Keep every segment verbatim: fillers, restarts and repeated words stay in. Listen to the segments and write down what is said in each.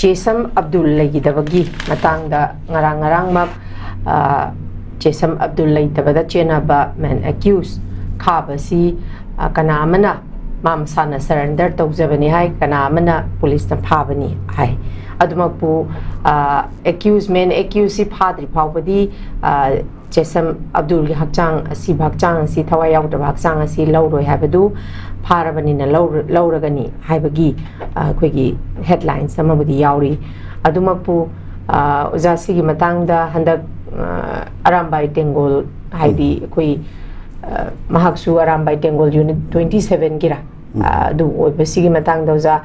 ꯆꯦꯁꯝ ꯑꯕꯗꯨꯜ ꯂꯩꯈꯤꯗꯕꯒꯤ ꯃꯇꯥꯡꯗ ꯉꯔꯥꯡ ꯉꯔꯥꯡꯃꯛ, ꯑ, ꯆꯦꯁꯝ ꯑꯕꯗꯨꯜ ꯂꯩꯇꯕꯗ ꯆꯦꯟꯅꯕ ꯃꯦꯟ ꯑꯦꯀ꯭ꯌꯨꯁ ꯈꯥꯕꯁꯤ, ꯑ, ꯀꯅꯥ ꯑꯃꯅ ꯃꯥ ꯃꯁꯥꯅ ꯁꯔꯦꯟꯗꯔ ꯇꯧꯖꯕꯅꯤ ꯍꯥꯏ, ꯀꯅꯥ ꯑꯃꯅ ꯄꯨꯂꯤꯁꯅ ꯐꯥꯕꯅꯤ ꯍꯥꯏ꯫ ꯑꯗꯨꯃꯛꯄꯨ, ꯑ, ꯑꯦꯀ꯭ꯌꯨꯁ, ꯃꯦꯟ ꯑꯦꯀ꯭ꯌꯨꯁꯁꯤ ꯐꯥꯗ꯭ꯔꯤ ꯐꯥꯎꯕꯗꯤ, ꯑ, ꯆꯦꯁꯝ ꯑꯕꯗꯨꯜꯒꯤ ꯍꯛꯆꯥꯡ, ꯑꯁꯤꯕ ꯍꯛꯆꯥꯡ ꯑꯁꯤ, ꯊꯋꯥꯏ ꯌꯥꯎꯗ꯭ꯔꯕ ꯍꯛꯆꯥꯡ ꯑꯁꯤ ꯂꯧꯔꯣꯏ ꯍꯥꯏꯕꯗꯨ ꯐꯥꯔꯕꯅꯤꯅ ꯂꯧꯔ-, ꯂꯧꯔꯒꯅꯤ ꯍꯥꯏꯕꯒꯤ, ꯑ, ꯑꯩꯈꯣꯏꯒꯤ ꯍꯦꯗꯂꯥꯏꯟꯁ ꯑꯃꯕꯨꯗꯤ ꯌꯥꯎꯔꯤ꯫ ꯑꯗꯨꯃꯛꯄꯨ, ꯑ, ꯑꯣꯖꯥ, ꯁꯤꯒꯤ ꯃꯇꯥꯡꯗ ꯍꯟꯗꯛ, ꯑ, ꯑꯔꯥꯝꯕꯥꯏ ꯇꯦꯡꯒꯣꯜ, ꯍꯥꯏꯗꯤ ꯑꯩꯈꯣꯏ, ꯑ, ꯃꯍꯥꯛꯁꯨ ꯑꯔꯥꯝꯕꯥꯏ ꯇꯦꯡꯒꯣꯜ ꯌꯨꯅꯤꯠ ꯇ꯭ꯋꯦꯟꯇꯤ ꯁꯚꯦꯟꯒꯤꯔꯥ? ꯎꯝ꯫ ꯑ, ꯑꯗꯨ ꯑꯣꯏꯕꯁꯤꯒꯤ ꯃꯇꯥꯡꯗ ꯑꯣꯖꯥ,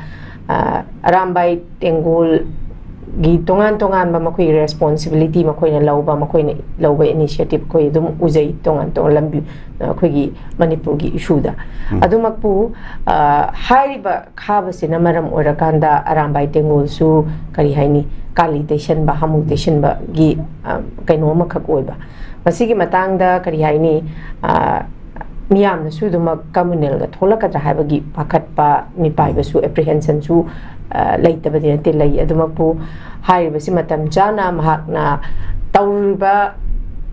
ꯑ, ꯑꯔꯥꯝꯕꯥꯏ ꯇꯦꯡꯒꯣꯜꯒꯤ ꯇꯣꯉꯥꯟ ꯇꯣꯉꯥꯟꯕ ꯃꯈꯣꯏꯒꯤ ꯔꯦꯁꯄꯣꯟꯁꯤꯕꯤꯂꯤꯇꯤ, ꯃꯈꯣꯏꯅ ꯂꯧꯕ, ꯃꯈꯣꯏꯅ ꯂꯧꯕ ꯏꯅꯤꯁꯤꯌꯦꯇꯤꯚ ꯑꯩꯈꯣꯏ ꯑꯗꯨꯝ ꯎꯖꯩ, ꯇꯣꯉꯥꯟ ꯇꯣꯉꯥꯟ ꯂꯝꯕꯤ, ꯑꯩꯈꯣꯏꯒꯤ ꯃꯅꯤꯄꯨꯔꯒꯤ ꯏꯁꯨꯗ꯫ ꯎꯝ꯫ ꯑꯗꯨꯃꯛꯄꯨ, ꯑ, ꯍꯥꯏꯔꯤꯕ ꯈꯥꯕꯁꯤꯅ ꯃꯔꯝ ꯑꯣꯏꯔꯀꯥꯟꯗ ꯑꯔꯥꯝꯕꯥꯏ ꯇꯦꯡꯒꯣꯜꯁꯨ, ꯀꯔꯤ ꯍꯥꯏꯅꯤ, ꯀꯥꯂꯤ ꯇꯩꯁꯟꯕ, ꯍꯥꯃꯨ ꯇꯩꯁꯟꯕꯒꯤ, ꯑ, ꯀꯩꯅꯣ ꯑꯃꯈꯛ ꯑꯣꯏꯕ꯫ ꯃꯁꯤꯒꯤ ꯃꯇꯥꯡꯗ, ꯀꯔꯤ ꯍꯥꯏꯅꯤ, ꯑ, ꯃꯤꯌꯥꯝꯅꯁꯨ ꯑꯗꯨꯃꯛ ꯀꯝꯃ꯭ꯌꯨꯅꯦꯜꯒ ꯊꯣꯛꯂꯛꯀꯗ꯭ꯔꯥ ꯍꯥꯏꯕꯒꯤ ꯄꯥꯈꯠꯄ, ꯃꯤꯄꯥꯏꯕꯁꯨ, ꯑꯦꯄ꯭ꯔꯤꯍꯦꯟꯁꯟꯁꯨ, ꯑ, ꯂꯩꯇꯕꯗꯤ ꯅꯠꯇꯦ, ꯂꯩ꯫ ꯑꯗꯨꯃꯛꯄꯨ, ꯍꯥꯏꯔꯤꯕꯁꯤ ꯃꯇꯝ ꯆꯥꯅ ꯃꯍꯥꯛꯅ ꯇꯧꯔꯤꯕ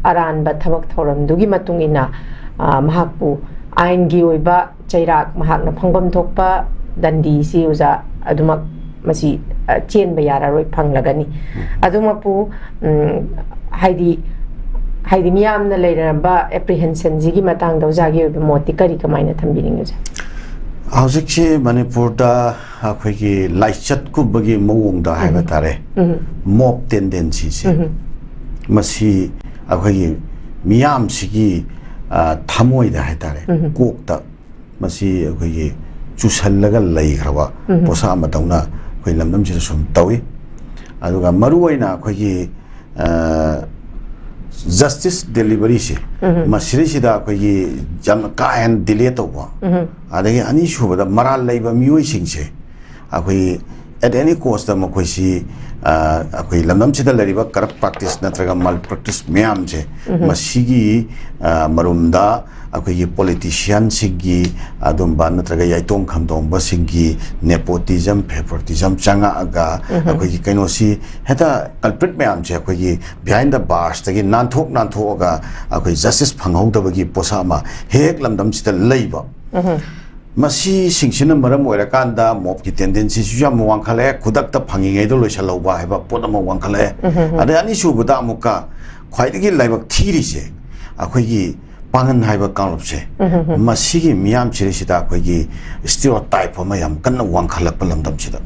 ꯑꯔꯥꯟꯕ ꯊꯕꯛ ꯊꯧꯔꯝꯗꯨꯒꯤ ꯃꯇꯨꯡ ꯏꯟꯅ, ꯑ, ꯃꯍꯥꯛꯄꯨ ꯑꯥꯏꯟꯒꯤ ꯑꯣꯏꯕ ꯆꯩꯔꯥꯛ, ꯃꯍꯥꯛꯅ ꯐꯪꯐꯝ ꯊꯣꯛꯄ ꯗꯟꯗꯤꯁꯤ, ꯑꯣꯖꯥ, ꯑꯗꯨꯃꯛ ꯃꯁꯤ, ꯑ, ꯆꯦꯟꯕ ꯌꯥꯔꯔꯣꯏ, ꯐꯪꯂꯒꯅꯤ꯫ ꯑꯗꯨꯃꯛꯄꯨ, ꯎꯝ, ꯍꯥꯏꯗꯤ, ꯍꯥꯏꯗꯤ ꯃꯤꯌꯥꯝꯅ ꯂꯩꯔꯝꯕ ꯑꯦꯄ꯭ꯔꯤꯍꯦꯟꯁꯟꯁꯤꯒꯤ ꯃꯇꯥꯡꯗ ꯑꯣꯖꯥꯒꯤ ꯑꯣꯏꯕ ꯃꯣꯠꯇꯤ ꯀꯔꯤ, ꯀꯃꯥꯏꯅ ꯊꯝꯕꯤꯅꯤꯡꯉꯤ, ꯑꯣꯖꯥ? ꯍꯧꯖꯤꯛꯁꯤ ꯃꯅꯤꯄꯨꯔꯗ ꯑꯩꯈꯣꯏꯒꯤ ꯂꯥꯏꯆꯠꯀꯨꯝꯕꯒꯤ ꯃꯑꯣꯡꯗ ꯍꯥꯏꯕ ꯎꯝ꯫ ꯇꯥꯔꯦ, ꯎꯝ꯫ ꯃꯣꯕ ꯇꯦꯟꯗꯦꯟꯁꯤꯁꯦ, ꯎꯝ꯫ ꯃꯁꯤ ꯑꯩꯈꯣꯏꯒꯤ ꯃꯤꯌꯥꯝꯁꯤꯒꯤ, ꯑ, ꯊꯃꯣꯏꯗ ꯍꯥꯏ ꯇꯥꯔꯦ, ꯎꯝ꯫ ꯀꯣꯛꯇ ꯃꯁꯤ ꯑꯩꯈꯣꯏꯒꯤ ꯆꯨꯁꯜꯂꯒ ꯂꯩꯈ꯭ꯔꯕ ꯎꯝ꯫ ꯄꯣꯠꯁꯛ ꯑꯃꯗꯧꯅ ꯑꯩꯈꯣꯏ ꯂꯝꯗꯝꯁꯤꯗ ꯁꯨꯝ ꯇꯧꯏ꯫ ꯑꯗꯨꯒ ꯃꯔꯨꯑꯣꯏꯅ ꯑꯩꯈꯣꯏꯒꯤ, ꯑ, ꯖꯁꯇꯤꯁ ꯗꯦꯂꯤꯚꯔꯤꯁꯦ, ꯎꯝ꯫ ꯃꯁꯤꯗꯩꯁꯤꯗ ꯑꯩꯈꯣꯏꯒꯤ ꯌꯥꯝꯅ ꯀꯥ ꯍꯦꯟꯅ ꯗꯤꯂꯦ ꯇꯧꯕ, ꯎꯝ꯫ ꯑꯗꯒꯤ ꯑꯅꯤꯁꯨꯕꯗ ꯃꯔꯥꯜ ꯂꯩꯕ ꯃꯤꯑꯣꯏꯁꯤꯡꯁꯦ ꯑꯩꯈꯣꯏꯒꯤ At any cost ꯇ ꯃꯈꯣꯏꯁꯤ, ꯑ, ꯑꯩꯈꯣꯏ ꯂꯝꯗꯝꯁꯤꯗ ꯂꯩꯔꯤꯕ corrupt practice ꯅꯠꯇ꯭ꯔꯒ malpractice ꯃꯌꯥꯝꯁꯦ, ꯃꯁꯤꯒꯤ, ꯑ, ꯃꯔꯨꯝꯗ ꯑꯩꯈꯣꯏꯒꯤ politician ꯁꯤꯡꯒꯤ ꯑꯗꯨꯝꯕ ꯅꯠꯇ꯭ꯔꯒ ꯌꯥꯏꯇꯣꯡ ꯈꯝꯗꯣꯡꯕꯁꯤꯡꯒꯤ nepotism, favoritism ꯆꯪꯉꯛꯑꯒ ꯑꯩꯈꯣꯏꯒꯤ ꯀꯩꯅꯣꯁꯤ ꯍꯦꯛꯇ culprit ꯃꯌꯥꯝꯁꯦ ꯑꯩꯈꯣꯏꯒꯤ behind the bars ꯇꯒꯤ ꯅꯥꯟꯊꯣꯛ ꯅꯥꯟꯊꯣꯛꯑꯒ ꯑꯩꯈꯣꯏ justice ꯐꯪꯍꯧꯗꯕꯒꯤ ꯄꯣꯠꯁꯛ ꯑꯃ ꯍꯦꯛ ꯂꯝꯗꯝꯁꯤꯗ ꯂꯩꯕ꯫ ꯃꯁꯤꯁꯤꯡꯁꯤꯅ ꯃꯔꯝ ꯑꯣꯏꯔꯀꯥꯟꯗ mob ꯀꯤ tendency ꯁꯤꯁꯨ ꯌꯥꯝ ꯋꯥꯡꯈꯠꯂꯛꯑꯦ, ꯈꯨꯗꯛꯇ ꯐꯪꯉꯤꯉꯩꯗ ꯂꯣꯏꯁꯤꯜꯍꯧꯕ ꯍꯥꯏꯕ ꯄꯣꯠ ꯑꯃ ꯋꯥꯡꯈꯠꯂꯛꯑꯦ꯫ ꯑꯗꯩ ꯑꯅꯤꯁꯨꯕꯗ ꯑꯃꯨꯛꯀ ꯈ꯭ꯋꯥꯏꯗꯒꯤ ꯂꯥꯏꯕꯛ ꯊꯤꯔꯤꯁꯦ ꯑꯩꯈꯣꯏꯒꯤ ꯄꯥꯡꯒꯟ ꯍꯥꯏꯕ ꯀꯥꯡꯂꯨꯞꯁꯦ, ꯃꯁꯤꯒꯤ ꯃꯤꯌꯥꯝ ꯁꯤꯗꯩꯁꯤꯗ ꯑꯩꯈꯣꯏꯒꯤ stereotype ꯑꯃ ꯌꯥꯝ ꯀꯟꯅ ꯋꯥꯡꯈꯠꯂꯛꯄ ꯂꯝꯗꯝꯁꯤꯗ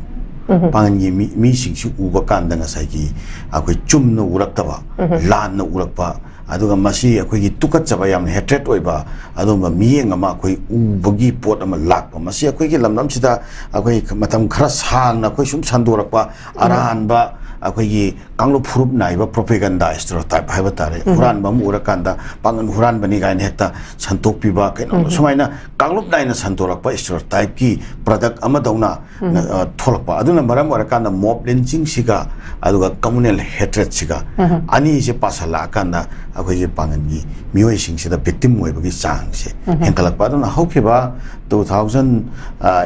ꯄꯥꯡꯒꯟꯒꯤ ꯃꯤ, ꯃꯤꯁꯤꯡꯁꯤ ꯎꯕ ꯀꯥꯟꯗ ꯉꯁꯥꯏꯒꯤ ꯑꯩꯈꯣꯏ ꯆꯨꯝꯅ ꯎꯔꯛꯇꯕ, ꯂꯥꯟꯅ ꯎꯔꯛꯄ, ꯑꯗꯨꯒ ꯃꯁꯤ ꯑꯩꯈꯣꯏꯒꯤ ꯇꯨꯀꯠꯆꯕ, ꯌꯥꯝꯅ hatred ꯑꯣꯏꯕ ꯑꯗꯨꯒꯨꯝꯕ ꯃꯤꯠꯌꯦꯡ ꯑꯃ ꯑꯩꯈꯣꯏ ꯎꯕꯒꯤ ꯄꯣꯠ ꯑꯃ ꯂꯥꯛꯄ꯫ ꯃꯁꯤ ꯑꯩꯈꯣꯏꯒꯤ ꯂꯝꯗꯝꯁꯤꯗ ꯑꯩꯈꯣꯏ ꯃꯇꯝ ꯈꯔ ꯁꯥꯡꯅ ꯑꯩꯈꯣꯏ ꯁꯨꯝ ꯁꯟꯗꯣꯔꯛꯄ ꯑꯔꯥꯟꯕ ꯑꯩꯈꯣꯏꯒꯤ ꯀꯥꯡꯂꯨꯞ ꯐꯨꯔꯨꯞ ꯅꯥꯏꯕ propaganda stereotype ꯍꯥꯏꯕ ꯇꯥꯔꯦ꯫ ꯍꯨꯔꯥꯟꯕ ꯑꯃ ꯎꯔꯀꯥꯟꯗ ꯄꯥꯡꯒꯟ ꯍꯨꯔꯥꯟꯕꯅꯤ ꯀꯥꯏꯅ ꯍꯦꯛꯇ ꯁꯟꯇꯣꯛꯄꯤꯕ, ꯀꯩꯅꯣꯝ ꯁꯨꯃꯥꯏꯅ ꯀꯥꯡꯂꯨꯞ ꯅꯥꯏꯅ ꯁꯟꯗꯣꯔꯛꯄ stereotype ꯀꯤ product ꯑꯃꯗꯧꯅ, ꯑ, ꯊꯣꯛꯂꯛꯄ꯫ ꯑꯗꯨꯅ ꯃꯔꯝ ꯑꯣꯏꯔꯀꯥꯟꯗ mob lynching ꯁꯤꯒ ꯑꯗꯨꯒ communal hatred ꯁꯤꯒ ꯑꯅꯤꯁꯦ ꯄꯥꯁꯜꯂꯛꯑꯀꯥꯟꯗ ꯑꯩꯈꯣꯏꯒꯤ ꯄꯥꯡꯒꯟꯒꯤ ꯃꯤꯑꯣꯏꯁꯤꯡꯁꯤꯗ victim ꯑꯣꯏꯕꯒꯤ ꯆꯥꯡꯁꯦ ꯍꯦꯟꯒꯠꯂꯛꯄ꯫ ꯑꯗꯨꯅ ꯍꯧꯈꯤꯕ two thousand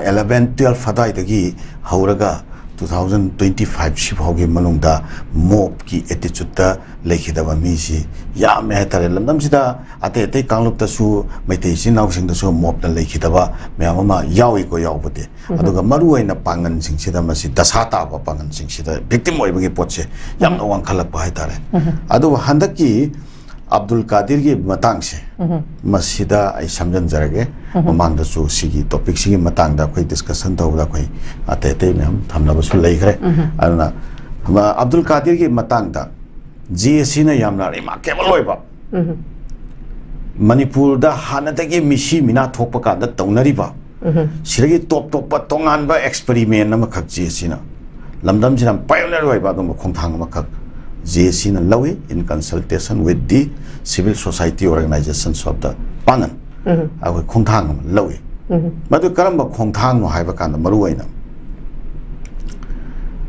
eleven twelve ꯑꯗꯨꯋꯥꯏꯗꯒꯤ ꯍꯧꯔꯒ two thousand twenty five ꯁꯤ ꯐꯥꯎꯒꯤ ꯃꯅꯨꯡꯗ mob ꯀꯤ attitude ꯇ ꯂꯩꯈꯤꯗꯕ ꯃꯤꯁꯤ ꯌꯥꯝꯃꯦ ꯍꯥꯏꯇꯥꯔꯦ꯫ ꯂꯝꯗꯝꯁꯤꯗ ꯑꯇꯩ ꯑꯇꯩ ꯀꯥꯡꯂꯨꯞꯇꯁꯨ, ꯃꯩꯇꯩ ꯏꯆꯤꯟ ꯏꯅꯥꯎꯁꯤꯡꯗꯁꯨ mob ꯅ ꯂꯩꯈꯤꯗꯕ ꯃꯌꯥꯝ ꯑꯃ ꯌꯥꯎꯏꯀꯣ, ꯌꯥꯎꯕꯗꯤ꯫ ꯑꯗꯨꯒ ꯃꯔꯨ ꯑꯣꯏꯅ ꯄꯥꯡꯒꯟꯁꯤꯡꯁꯤꯗ, ꯃꯁꯤ ꯗꯁꯥ ꯇꯥꯕ ꯄꯥꯡꯒꯟꯁꯤꯡꯁꯤꯗ victim ꯑꯣꯏꯕꯒꯤ ꯄꯣꯠꯁꯦ ꯌꯥꯝꯅ ꯋꯥꯡꯈꯠꯂꯛꯄ ꯍꯥꯏꯇꯥꯔꯦ꯫ ꯑꯗꯨꯕꯨ ꯍꯟꯗꯛꯀꯤ ꯑꯕꯗꯨꯜ ꯀꯥꯗꯤꯔꯒꯤ ꯃꯇꯥꯡꯁꯦ, ꯃꯁꯤꯗ ꯑꯩ ꯁꯝꯖꯤꯟꯖꯔꯒꯦ꯫ ꯃꯃꯥꯡꯗꯁꯨ ꯁꯤꯒꯤ topic ꯁꯤꯒꯤ ꯃꯇꯥꯡꯗ ꯑꯩꯈꯣꯏ discussion ꯇꯧꯕꯗ ꯑꯩꯈꯣꯏ ꯑꯇꯩ ꯑꯇꯩ ꯃꯌꯥꯝ ꯊꯝꯅꯕꯁꯨ ꯂꯩꯈ꯭ꯔꯦ꯫ ꯑꯗꯨꯅ, ꯑ, ꯑꯕꯗꯨꯜ ꯀꯥꯗꯤꯔꯒꯤ ꯃꯇꯥꯡꯗ J A C ꯅ ꯌꯥꯝꯅ remarkable ꯑꯣꯏꯕ, ꯃꯅꯤꯄꯨꯔꯗ ꯍꯥꯟꯅꯗꯒꯤ ꯃꯤꯁꯤ ꯃꯤꯅꯥ ꯊꯣꯛꯄ ꯀꯥꯟꯗ ꯇꯧꯅꯔꯤꯕ, ꯁꯤꯗꯒꯤ ꯇꯣꯞ ꯇꯣꯞꯄ ꯇꯣꯉꯥꯟꯕ experiment ꯑꯃꯈꯛ J A C ꯅ, ꯂꯝꯗꯝꯁꯤꯗ ꯌꯥꯝ pioneer ꯑꯣꯏꯕ ꯑꯗꯨꯒꯨꯝꯕ ꯈꯣꯡꯊꯥꯡ ꯑꯃꯈꯛ J A C ꯅ ꯂꯧꯏ, in consultation with the civil society organizations of the ꯄꯥꯡꯒꯟ꯫ ꯑꯩꯈꯣꯏ ꯈꯣꯡꯊꯥꯡ ꯑꯃ ꯂꯧꯏ꯫ ꯃꯗꯨ ꯀꯔꯝꯕ ꯈꯣꯡꯊꯥꯡꯅꯣ ꯍꯥꯏꯕ ꯀꯥꯟꯗ, ꯃꯔꯨ ꯑꯣꯏꯅ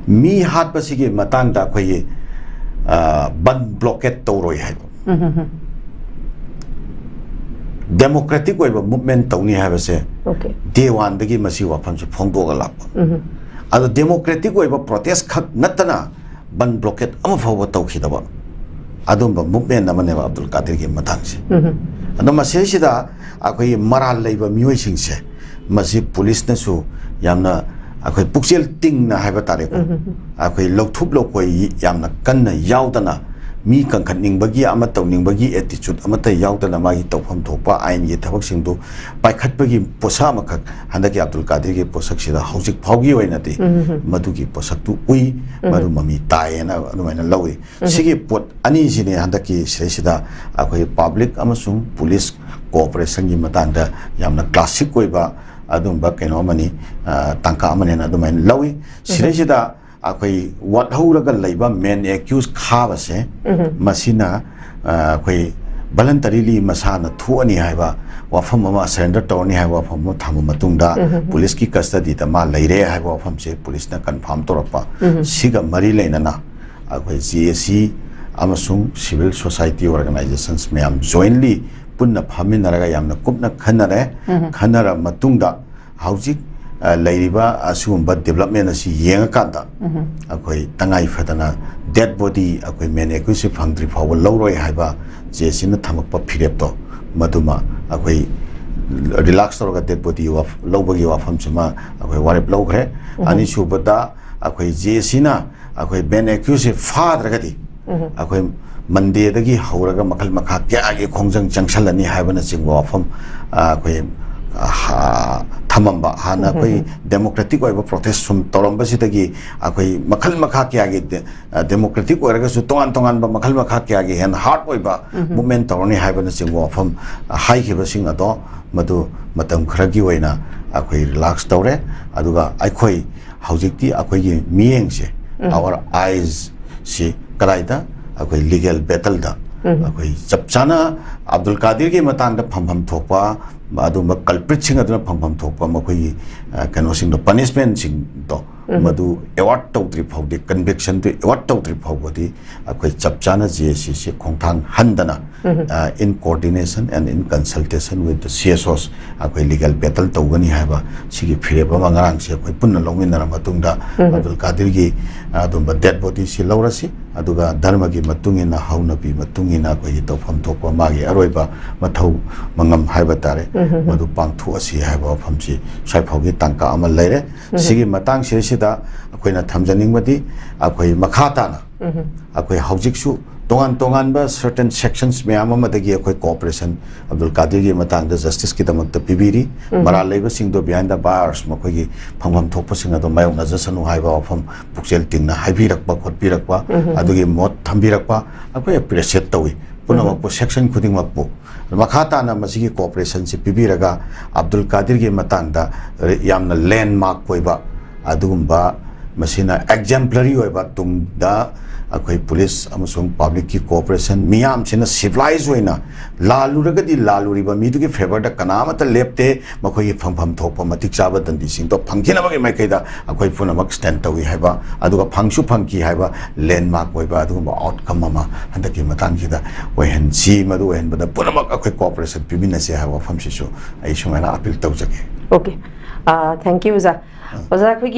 ꯃꯤ ꯍꯥꯠꯄꯁꯤꯒꯤ ꯃꯇꯥꯡꯗ ꯑꯩꯈꯣꯏꯒꯤ, ꯑ, ꯕꯟ ꯕ꯭ꯂꯣꯀꯦꯠ ꯇꯧꯔꯣꯏ ꯍꯥꯏꯕ꯫ ꯗꯦꯃꯣꯀ꯭ꯔꯦꯇꯤꯛ ꯑꯣꯏꯕ ꯃꯨꯚꯃꯦꯟ ꯇꯧꯅꯤ ꯍꯥꯏꯕꯁꯦ, Okay. ꯗꯦ ꯋꯥꯟꯗꯒꯤ ꯃꯁꯤ ꯋꯥꯐꯝꯁꯦ ꯐꯣꯡꯗꯣꯛꯑꯒ ꯂꯥꯛꯄ꯫ ꯎꯝ. ꯑꯗꯣ ꯗꯦꯃꯣꯀ꯭ꯔꯦꯇꯤꯛ ꯑꯣꯏꯕ ꯄ꯭ꯔꯣꯇꯦꯁ ꯈꯛ ꯅꯠꯇꯅ ꯕꯟ ꯕ꯭ꯂꯣꯀꯦꯠ ꯑꯃ ꯐꯥꯎꯕ ꯇꯧꯈꯤꯗꯕ ꯑꯗꯨꯝꯕ ꯃꯨꯚꯃꯦꯟ ꯑꯃꯅꯦꯕ ꯑꯕꯗꯨꯜ ꯀꯥꯗꯤꯔꯒꯤ ꯃꯇꯥꯡꯁꯦ꯫ ꯎꯝ. ꯑꯗꯣ ꯃꯁꯤꯁꯤꯗ ꯑꯩꯈꯣꯏꯒꯤ ꯃꯔꯥꯜ ꯂꯩꯕ ꯃꯤꯑꯣꯏꯁꯤꯡꯁꯦ, ꯃꯁꯤ ꯄꯨꯂꯤꯁꯅꯁꯨ ꯌꯥꯝꯅ, ꯑꯩꯈꯣꯏ ꯄꯨꯛꯆꯦꯜ ꯇꯤꯡꯅ ꯍꯥꯏꯕ ꯇꯥꯔꯦꯀꯣ, ꯎꯝ. ꯑꯩꯈꯣꯏ ꯂꯧꯊꯨꯞ ꯂꯧꯈꯣꯏ ꯌꯥꯝꯅ ꯀꯟꯅ ꯌꯥꯎꯗꯅ, ꯃꯤ ꯀꯟꯈꯠꯅꯤꯡꯕꯒꯤ, ꯑꯃ ꯇꯧꯅꯤꯡꯕꯒꯤ ꯑꯦꯇꯤꯆꯨꯠ ꯑꯃꯠꯇ ꯌꯥꯎꯗꯅ, ꯃꯥꯒꯤ ꯇꯧꯐꯝ ꯊꯣꯛꯄ ꯑꯥꯏꯟꯒꯤ ꯊꯕꯛꯁꯤꯡꯗꯨ ꯄꯥꯏꯈꯠꯄꯒꯤ ꯄꯣꯠꯁꯛ ꯑꯃꯈꯛ ꯍꯟꯗꯛꯀꯤ ꯑꯕꯗꯨꯜ ꯀꯥꯗꯤꯔꯒꯤ ꯄꯣꯠꯁꯛꯁꯤꯗ ꯍꯧꯖꯤꯛ ꯐꯥꯎꯒꯤ ꯑꯣꯏꯅꯗꯤ ꯎꯝ. ꯃꯗꯨꯒꯤ ꯄꯣꯠꯁꯛꯇꯨ ꯎꯏ, ꯎꯝ. ꯃꯗꯨ ꯃꯃꯤ ꯇꯥꯏꯌꯦꯅ ꯑꯗꯨꯃꯥꯏꯅ ꯂꯧꯏ꯫ ꯁꯤꯒꯤ ꯄꯣꯠ ꯑꯅꯤꯁꯤꯅꯦ ꯍꯟꯗꯛꯀꯤ ꯁꯤꯗꯩꯁꯤꯗ ꯑꯩꯈꯣꯏ ꯄꯕ꯭ꯂꯤꯛ ꯑꯃꯁꯨꯡ ꯄꯨꯂꯤꯁ ꯀꯣꯑꯣꯄꯔꯦꯁꯟꯒꯤ ꯃꯇꯥꯡꯗ ꯌꯥꯝꯅ ꯀ꯭ꯂꯥꯁꯤꯛ ꯑꯣꯏꯕ ꯑꯗꯨꯝꯕ ꯀꯩꯅꯣ ꯑꯃꯅꯤ, ꯑ, ꯇꯥꯡꯀꯛ ꯑꯃꯅꯦꯅ ꯑꯗꯨꯃꯥꯏꯅ ꯂꯧꯏ꯫ ꯁꯤꯗꯩꯁꯤꯗ ꯑꯩꯈꯣꯏ ꯋꯥꯠꯍꯧꯔꯒ ꯂꯩꯕ ꯃꯦꯟ ꯑꯦꯀ꯭ꯌꯨꯁ ꯈꯥꯕꯁꯦ, ꯎꯝ. ꯃꯁꯤꯅ, ꯑ, ꯑꯩꯈꯣꯏ ꯚꯂꯟꯇꯔꯤꯂꯤ ꯃꯁꯥꯅ ꯊꯣꯛꯑꯅꯤ ꯍꯥꯏꯕ ꯋꯥꯐꯝ ꯑꯃ, ꯁꯔꯦꯟꯗꯔ ꯇꯧꯔꯅꯤ ꯍꯥꯏꯕ ꯋꯥꯐꯝ ꯑꯃ ꯊꯝꯕ ꯃꯇꯨꯡꯗ, ꯎꯝ. ꯄꯨꯂꯤꯁꯀꯤ ꯀꯁꯇꯗꯤꯗ ꯃꯥ ꯂꯩꯔꯦ ꯍꯥꯏꯕ ꯋꯥꯐꯝꯁꯦ ꯄꯨꯂꯤꯁꯅ ꯀꯟꯐꯥꯔꯝ ꯇꯧꯔꯛꯄ꯫ ꯎꯝ. ꯁꯤꯒ ꯃꯔꯤ ꯂꯩꯅꯅ ꯑꯩꯈꯣꯏ ꯖꯦ ꯑꯦ ꯁꯤ ꯑꯃꯁꯨꯡ ꯁꯤꯚꯤꯜ ꯁꯣꯁꯥꯏꯇꯤ ꯑꯣꯔꯒꯅꯥꯏꯖꯦꯁꯟꯁ ꯃꯌꯥꯝ ꯖꯣꯏꯟꯂꯤ ꯄꯨꯟꯅ ꯐꯝꯃꯤꯟꯅꯔꯒ ꯌꯥꯝꯅ ꯀꯨꯞꯅ ꯈꯟꯅꯔꯦ꯫ ꯎꯝ. ꯈꯟꯅꯔ ꯃꯇꯨꯡꯗ ꯍꯧꯖꯤꯛ, ꯑ, ꯂꯩꯔꯤꯕ ꯑꯁꯤꯒꯨꯝꯕ ꯗꯤꯕꯂꯞꯃꯦꯟ ꯑꯁꯤ ꯌꯦꯡꯉꯀꯥꯟꯗ, ꯎꯝ. ꯑꯩꯈꯣꯏ ꯇꯉꯥꯏ ꯐꯗꯅ ꯗꯦꯠ ꯕꯣꯗꯤ, ꯑꯩꯈꯣꯏ ꯃꯦꯟ ꯑꯦꯀ꯭ꯌꯨꯁꯁꯤ ꯐꯪꯗ꯭ꯔꯤ ꯐꯥꯎꯕ ꯂꯧꯔꯣꯏ ꯍꯥꯏꯕ ꯖꯦ ꯑꯦ ꯁꯤꯅ ꯊꯝꯃꯛꯄ ꯐꯤꯔꯦꯞꯇꯣ, ꯃꯗꯨꯃ ꯑꯩꯈꯣꯏ ꯔꯤꯂꯥꯛꯁ ꯇꯧꯔꯒ ꯗꯦꯠ ꯕꯣꯗꯤ ꯋꯥꯐ-, ꯂꯧꯕꯒꯤ ꯋꯥꯐꯝꯁꯤꯃ ꯑꯩꯈꯣꯏ ꯋꯥꯔꯦꯞ ꯂꯧꯈ꯭ꯔꯦ꯫ ꯎꯝ. ꯑꯅꯤꯁꯨꯕꯗ, ꯑꯩꯈꯣꯏ ꯖꯦ ꯑꯦ ꯁꯤꯅ ꯑꯩꯈꯣꯏ ꯃꯦꯟ ꯑꯦꯀ꯭ꯌꯨꯁꯁꯤ ꯐꯥꯗ꯭ꯔꯒꯗꯤ, ꯎꯝ. ꯑꯩꯈꯣꯏ ꯃꯟꯗꯦꯗꯒꯤ ꯍꯧꯔꯒ ꯃꯈꯜ ꯃꯈꯥ ꯀꯌꯥꯒꯤ ꯈꯣꯡꯖꯪ ꯆꯪꯁꯜꯂꯅꯤ ꯍꯥꯏꯕꯅꯆꯤꯡꯕ ꯋꯥꯐꯝ, ꯑ, ꯑꯩꯈꯣꯏ, ꯑ, ꯍꯥ-, ꯊꯝꯃꯝꯕ꯫ ꯍꯥꯟꯅ ꯎꯝ. ꯑꯩꯈꯣꯏ ꯗꯦꯃꯣꯀ꯭ꯔꯦꯇꯤꯛ ꯑꯣꯏꯕ ꯄ꯭ꯔꯣꯇꯦꯁ ꯁꯨꯝ ꯇꯧꯔꯝꯕꯁꯤꯗꯒꯤ ꯑꯩꯈꯣꯏ ꯃꯈꯜ ꯃꯈꯥ ꯀꯌꯥꯒꯤ ꯗꯦ-, ꯑ, ꯗꯦꯃꯣꯀ꯭ꯔꯦꯇꯤꯛ ꯑꯣꯏꯔꯒꯁꯨ ꯇꯣꯉꯥꯟ ꯇꯣꯉꯥꯟꯕ ꯃꯈꯜ ꯃꯈꯥ ꯀꯌꯥꯒꯤ ꯍꯦꯟꯅ ꯍꯥꯔꯗ ꯑꯣꯏꯕ ꯎꯝ. ꯃꯨꯚꯃꯦꯟ ꯇꯧꯔꯅꯤ ꯍꯥꯏꯕꯅꯆꯤꯡꯕ ꯋꯥꯐꯝ, ꯑ, ꯍꯥꯏꯈꯤꯕꯁꯤꯡ ꯑꯗꯣ ꯃꯗꯨ ꯃꯇꯝ ꯈꯔꯒꯤ ꯑꯣꯏꯅ ꯑꯩꯈꯣꯏ ꯔꯤꯂꯥꯛꯁ ꯇꯧꯔꯦ꯫ ꯑꯗꯨꯒ ꯑꯩꯈꯣꯏ ꯍꯧꯖꯤꯛꯇꯤ ꯑꯩꯈꯣꯏꯒꯤ ꯃꯤꯠꯌꯦꯡꯁꯦ, ꯎꯝ. our eyes ꯁꯤ ꯀꯗꯥꯏꯗ? ꯑꯩꯈꯣꯏ ꯂꯤꯒꯦꯜ ꯕꯦꯇꯜꯗ, ꯎꯝ. ꯑꯩꯈꯣꯏ ꯆꯞ ꯆꯥꯅ ꯑꯕꯗꯨꯜ ꯀꯥꯗꯤꯔꯒꯤ ꯃꯇꯥꯡꯗ ꯐꯪꯐꯝ ꯊꯣꯛꯄ ꯑꯗꯨꯝꯕ ꯀꯜꯄ꯭ꯔꯤꯠꯁꯤꯡ ꯑꯗꯨꯅ ꯐꯪꯐꯝ ꯊꯣꯛꯄ ꯃꯈꯣꯏꯒꯤ, ꯑ, ꯀꯩꯅꯣꯁꯤꯡꯗꯣ, ꯄꯅꯤꯁꯃꯦꯟꯁꯤꯡꯗꯣ ꯃꯗꯨ ꯑꯦꯋꯥꯔꯗ ꯇꯧꯗ꯭ꯔꯤ ꯐꯥꯎꯗꯤ, ꯀꯟꯚꯤꯛꯁꯟꯗꯨ ꯑꯦꯋꯥꯔꯗ ꯇꯧꯗ꯭ꯔꯤ ꯐꯥꯎꯕꯗꯤ ꯑꯩꯈꯣꯏ ꯆꯞ ꯆꯥꯅ ꯖꯦ ꯑꯦꯁ ꯁꯤꯁꯦ ꯈꯣꯡꯊꯥꯡ ꯍꯟꯗꯅ, in coordination and in consultation with the C S Os, ꯑꯩꯈꯣꯏ ꯂꯤꯒꯦꯜ ꯕꯦꯇꯜ ꯇꯧꯒꯅꯤ ꯍꯥꯏꯕ ꯁꯤꯒꯤ ꯐꯤꯔꯦꯞ ꯑꯃ ꯉꯔꯥꯡꯁꯦ ꯑꯩꯈꯣꯏ ꯄꯨꯟꯅ ꯂꯧꯃꯤꯟꯅꯔ ꯃꯇꯨꯡꯗ, ꯑꯕꯗꯨꯜ ꯀꯥꯗꯤꯔꯒꯤ ꯑꯗꯨꯝꯕ ꯗꯦꯗ ꯕꯣꯗꯤꯁꯤ ꯂꯧꯔꯁꯤ, ꯑꯗꯨꯒ ꯙꯔꯃꯒꯤ ꯃꯇꯨꯡ ꯏꯟꯅ, ꯍꯧꯅꯕꯤ ꯃꯇꯨꯡ ꯏꯟꯅ ꯑꯩꯈꯣꯏꯒꯤ ꯇꯧꯐꯝ ꯊꯣꯛꯄ ꯃꯥꯒꯤ ꯑꯔꯣꯏꯕ ꯃꯊꯧ ꯃꯉꯝ ꯍꯥꯏꯕ ꯇꯥꯔꯦ, ꯃꯗꯨ ꯄꯥꯡꯊꯣꯛꯑꯁꯤ ꯍꯥꯏꯕ ꯋꯥꯐꯝꯁꯤ ꯁ꯭ꯋꯥꯏ ꯐꯥꯎꯒꯤ ꯇꯥꯡꯀꯛ ꯑꯃ ꯂꯩꯔꯦ꯫ ꯁꯤꯒꯤ ꯃꯇꯥꯡꯁꯤꯗꯩꯁꯤꯗ ꯑꯩꯈꯣꯏꯅ ꯊꯝꯖꯅꯤꯡꯕꯗꯤ, ꯑꯩꯈꯣꯏ ꯃꯈꯥ ꯇꯥꯅ ꯑꯩꯈꯣꯏ ꯍꯧꯖꯤꯛꯁꯨ ꯇꯣꯉꯥꯟ ꯇꯣꯉꯥꯟꯕ certain sections ꯃꯌꯥꯝ ꯑꯃꯗꯒꯤ ꯑꯩꯈꯣꯏ cooperation, ꯑꯕꯗꯨꯜ ꯀꯥꯗꯤꯔꯒꯤ ꯃꯇꯥꯡꯗ ꯖꯁꯇꯤꯁꯀꯤꯗꯃꯛꯇ ꯄꯤꯕꯤꯔꯤ꯫ ꯃꯔꯥꯜ ꯂꯩꯕꯁꯤꯡꯗꯣ behind the bars ꯃꯈꯣꯏꯒꯤ ꯐꯪꯐꯝ ꯊꯣꯛꯄꯁꯤꯡ ꯑꯗꯣ ꯃꯥꯌꯣꯛꯅꯖꯁꯅꯨ ꯍꯥꯏꯕ ꯋꯥꯐꯝ ꯄꯨꯛꯆꯦꯜ ꯇꯤꯡꯅ ꯍꯥꯏꯕꯤꯔꯛꯄ ꯈꯣꯠꯄꯤꯔꯛꯄ, ꯑꯗꯨꯒꯤ ꯃꯣꯠ ꯊꯝꯕꯤꯔꯛꯄ ꯑꯩꯈꯣꯏ appreciate ꯇꯧꯏ꯫ ꯄꯨꯝꯅꯃꯛꯄꯨ, section ꯈꯨꯗꯤꯡꯃꯛꯄꯨ꯫ ꯃꯈꯥ ꯇꯥꯅ ꯃꯁꯤꯒꯤ cooperationꯁꯤ ꯄꯤꯕꯤꯔꯒ ꯑꯕꯗꯨꯜ ꯀꯥꯗꯤꯔꯒꯤ ꯃꯇꯥꯡꯗ ꯌꯥꯝꯅ landmark ꯑꯣꯏꯕ ꯑꯗꯨꯒꯨꯝꯕ, ꯃꯁꯤꯅ exemplary ꯑꯣꯏꯕ, ꯇꯨꯡꯗ ꯑꯩꯈꯣꯏ ꯄꯨꯂꯤꯁ ꯑꯃꯁꯨꯡ ꯄꯕ꯭ꯂꯤꯛꯀꯤ cooperation, ꯃꯤꯌꯥꯝꯁꯤꯅ civilized ꯑꯣꯏꯅ ꯂꯥꯜꯂꯨꯔꯒꯗꯤ ꯂꯥꯜꯂꯨꯔꯤꯕ ꯃꯤꯗꯨꯒꯤ favourꯗ ꯀꯅꯥ ꯑꯃꯠꯇ ꯂꯦꯞꯇꯦ, ꯃꯈꯣꯏꯒꯤ ꯐꯪꯐꯝ ꯊꯣꯛꯄ ꯃꯇꯤꯛ ꯆꯥꯕ ꯗꯟꯗꯤꯁꯤꯡꯗꯣ ꯐꯪꯈꯤꯅꯕꯒꯤ ꯃꯥꯏꯀꯩꯗ ꯑꯩꯈꯣꯏ ꯄꯨꯝꯅꯃꯛ stand ꯇꯧꯏ ꯍꯥꯏꯕ, ꯑꯗꯨꯒ ꯐꯪꯁꯨ ꯐꯪꯈꯤ ꯍꯥꯏꯕ landmark ꯑꯣꯏꯕ ꯑꯗꯨꯒꯨꯝꯕ outcome ꯑꯃ ꯍꯟꯗꯛꯀꯤ ꯃꯇꯥꯡꯁꯤꯗ ꯑꯣꯏꯍꯟꯁꯤ꯫ ꯃꯗꯨ ꯑꯣꯏꯍꯟꯕꯗ ꯄꯨꯝꯅꯃꯛ ꯑꯩꯈꯣꯏ cooperation ꯄꯤꯃꯤꯟꯅꯁꯤ ꯍꯥꯏꯕ ꯋꯥꯐꯝꯁꯤꯁꯨ ꯑꯩ ꯁꯨꯃꯥꯏꯅ appeal ꯇꯧꯖꯒꯦ꯫ Okay, thank you ꯑꯣꯖꯥ꯫ ꯑꯣꯖꯥ, ꯑꯩꯈꯣꯏꯒꯤ